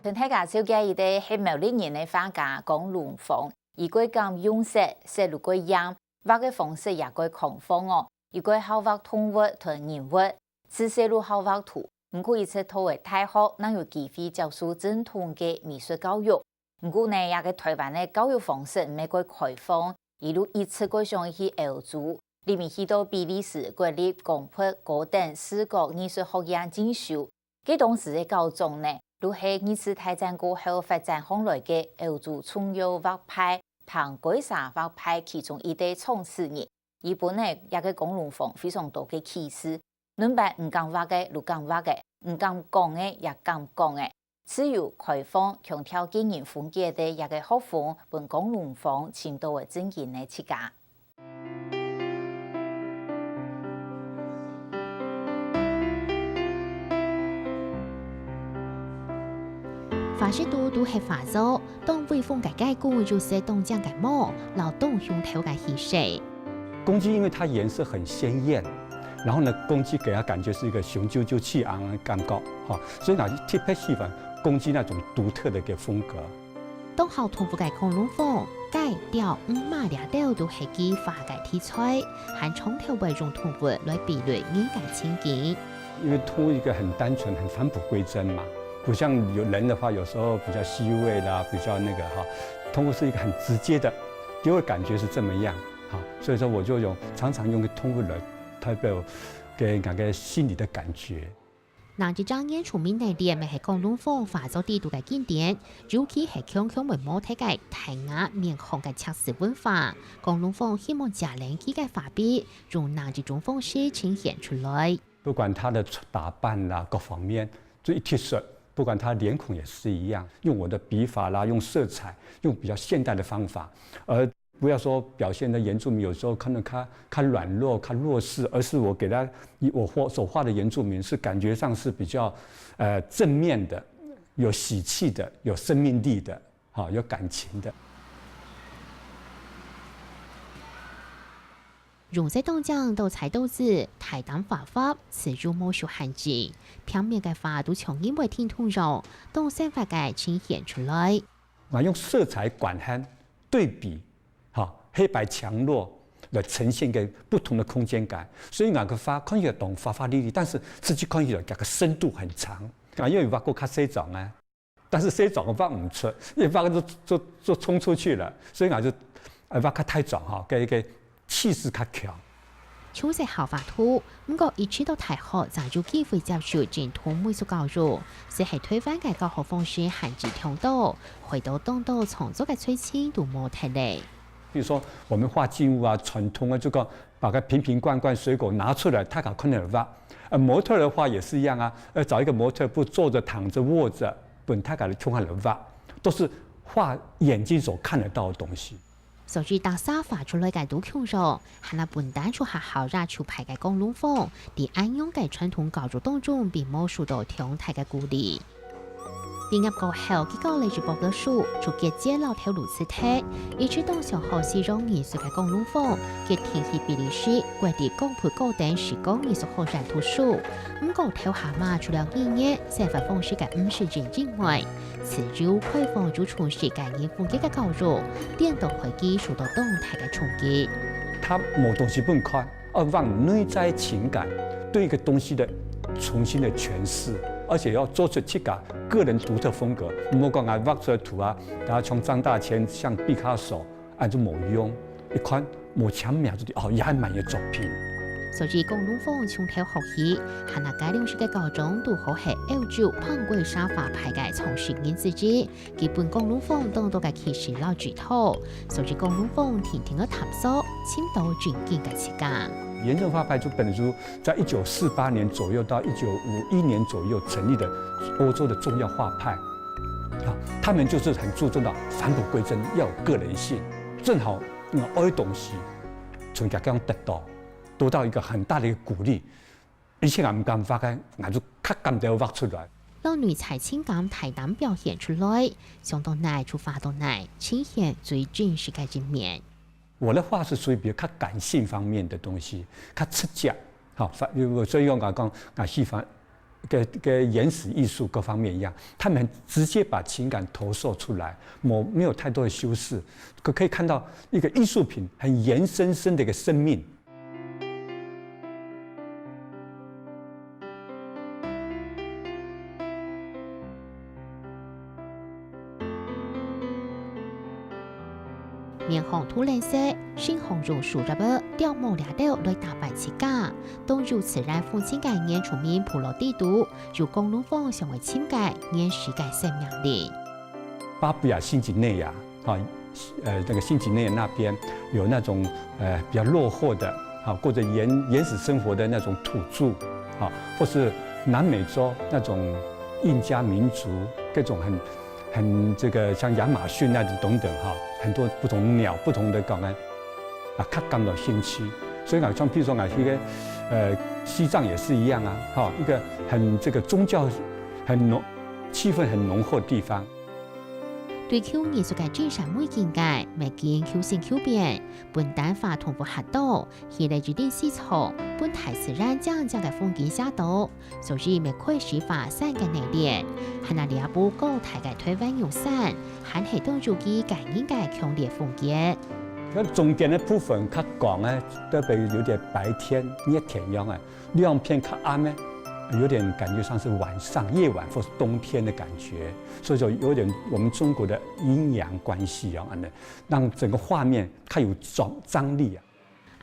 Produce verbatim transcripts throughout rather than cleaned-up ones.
同大家紹介一個係苗栗人个畫家江龍鳳，佢蓋敢用色，色路蓋豔，畫个方式也蓋開放哦。佢蓋好畫動物同人物，自細就好畫圖，毋過佢直到大學正有機會接受正統个美術教育。毋過呢，這個臺灣个教育方式毋係蓋開放，佢就一直蓋想去歐洲，例如去到比利時國立岡佛高等視覺藝術學院進修。 該當時个校長呢，就係二次大戰過後發展起來个歐洲重要畫派彭該沙畫派其中一個創始人。佢分呢，這個江龍鳳非常多个啟示，原本毋敢畫个就敢畫个，毋敢講个也敢講个，自由、開放、強調個人風格个這個學風，分江龍鳳尋到个真正个自家。畫室肚都係畫作，當威風个蓋管，有色當靚个帽，摎當雄頭个氣勢。公雞因為它顏色很鮮豔，然後呢，公雞給它感覺是一個雄赳赳氣昂昂的感覺，哈，所以呢，特別喜歡公雞那種獨特的一個風格。 當好動物个江龍鳳，雞、鳥、馬這兜都係佢畫个題材，還常透會用動物來比喻人个情景。因為動物一個很單純、很返璞歸真嘛，不像有人的話，有時候比較虛偽啦，比較那個哈，動物是一個很直接的，給我的感覺是這麼樣哈，所以說我就用常常用動物來代表給人家个心裡的感覺。 另一隻原住民个臉，乜係江龍鳳畫作裡肚个經典，尤其係強強會摸忒个大額面孔个赤字文化。江龍鳳希望借等佢个畫筆，用另一種方式呈現出來。不管他的打扮啦，各方面，就一體式，不管他臉孔也是一樣，用我的筆法啦，用色彩，用比較現代的方法，而 不要說表現的原住民有時候可能較，較軟弱、較弱勢，而是我給他，我畫，所畫的原住民是感覺上是比較，呃，正面的、有喜氣的、有生命力的，哈，有感情的。用色當靚，多彩多姿，大膽畫法，自由無受限制。平面个畫都像人會停動樣，當生活个呈現出來。 𠊎用色彩管和對比，哈，黑白強弱來呈現一個不同的空間感。所以𠊎个畫看起來當花花綠綠，但是實際看起來這個深度很長。𠊎因為畫過較細張啊，但是細張个畫毋出，因為畫就，就，就衝出去了，所以𠊎就，呃，畫較大張哈，該，該 氣勢較強。從細好畫圖，毋過一直到大學正有機會接受正統美術教育，就係臺灣个教學方式限制忒多，許多當多創作个才情都無忒咧。比如說，我們畫靜物啊，傳統啊，就講把個瓶瓶罐罐水果拿出來，大家看得畫。呃，模特的話也是一樣啊，呃，找一個模特，不坐著、躺著、臥著，分大家共下來畫，都是畫眼睛所看得到的東西。 所以逐儕畫出來个都共樣，還係分等出學校也就派个江龍鳳，在恁樣个傳統教育當中，並無受到強大个鼓勵。畢業過後，佢交了一屋个書，就結業摎頭路辭忒，一直當想學西洋藝術个江龍鳳，決定去比利時國立岡佛高等視覺藝術學院讀書。毋過頭下嘛，除了語言、生活方式个毋適應以外， 自由開放又充實个人風格个教育，顛倒開佢受到當大个衝擊。他無東西分看，要放內在情感，對一個東西的重新的詮釋，而且要做出自家個人獨特風格。毋好講啊，畫出來圖啊，然後像張大千、像畢卡索， 恁就無用。一看無簽名就知，哦，也還蠻有作品。所以江龍鳳從頭學起，還係該兩時个校長堵好係歐洲彭歸沙畫派个創始人之一，佢分江龍鳳當多个啟示摎指導，所以江龍鳳定定个探索，尋到真正个自家。原住畫派就本來就在一九四八年左右到一九五一年左右成立的歐洲的重要畫派。 啊，他們就是很注重到返璞歸真，要有個人性。正好，嗯，愛東西，從佢个地方得到，得到一個很大的一個鼓勵。以前𠊎毋敢畫个，𠊎就較敢在畫出來。摎內在情感大膽表現出來，想到哪就畫到哪，呈現最真實个一面。 我的畫是屬於比較感性方面的東西，較直接。好，反，所以講，我講，我喜歡跟跟原始艺术各方面一样，他们直接把情感投射出来，没没有太多的修饰，可可以看到一个艺术品很活生生的一个生命。面項塗顏色，身項用樹葉仔、鳥毛這兜來打扮自家，當有自然風情个原住民部落裡肚， 有講龍鳳想愛尋个原始个生命力。巴布亞新几内亚啊，呃，那个新几内亚那边有那种呃比较落后的啊，过着原原始生活的那种土著啊，或是南美洲那种印加民族，各种很很这个像亚马逊那种等等哈，很多不同鸟、不同的感官啊，较感到兴趣。所以讲，像譬如说啊，一个呃西藏也是一样啊，哈，一个很这个宗教很浓、气氛很浓厚的地方。 對舊藝術个精神背景个，美景求新求變，分單畫同步合到，起了一定市場，分大自然靚靚个風景寫到，所以美開始畫山个系列，還有這部高大个台灣玉山，還係當有佢个人个強烈風格。像中間的部分較光啊，特別有點白天、熱天樣啊， 亮片較暗呢，有点感觉像是晚上、夜晚或是冬天的感觉，所以说有点我们中国的阴阳关系啊，让整个画面较有张张力啊。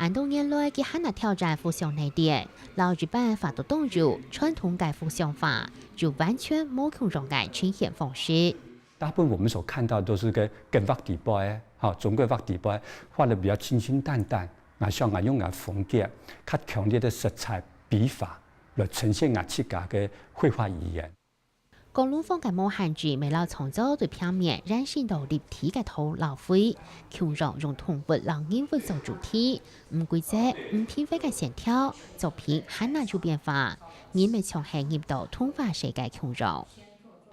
恁多年來，佢還在挑戰複相系列，摎一般畫到當有傳統个複相畫，有完全無共樣个呈現方式。大部分我们所看到都是个跟畫底背，哈，中国畫底背，畫得比较清清淡淡， 𠊎想𠊎用𠊎風格較強烈的色彩筆法來呈現𠊎自家个繪畫語言。講龍鳳个無限制，乜摎創作對平面延伸到立體个土摎灰，共樣用動物摎人物做主題，毋規則、毋平滑个線條，作品還係有變化，人乜像係入到童話世界共樣。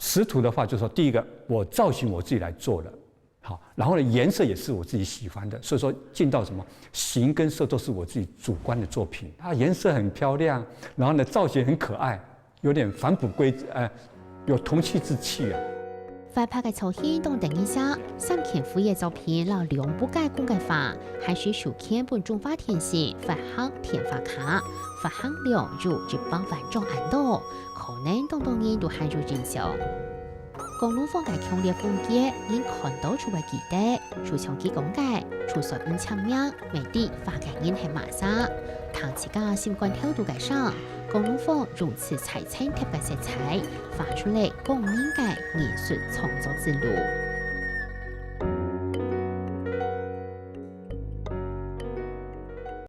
石土的话，就说第一个，我造型我自己来做了，好，然后呢，颜色也是我自己喜欢的，所以说进到什么形跟色都是我自己主观的作品。它颜色很漂亮，然后呢，造型很可爱，有点返璞归，呃，有童趣之气啊。 活潑个造型當得人惜，三千輝个作品摎兩部加工个畫，還係授權分中華電信發行電話卡，發行量有一百萬張恁多，可能當多人都還有印象。講龍鳳个強烈風格，人看到就會記得，就像佢講个，就算毋簽名， 乜知畫个人係麼儕，聽自家心肝頭肚个聲，講龍鳳用自在層疊个色彩，畫出來個人个藝術創作之路。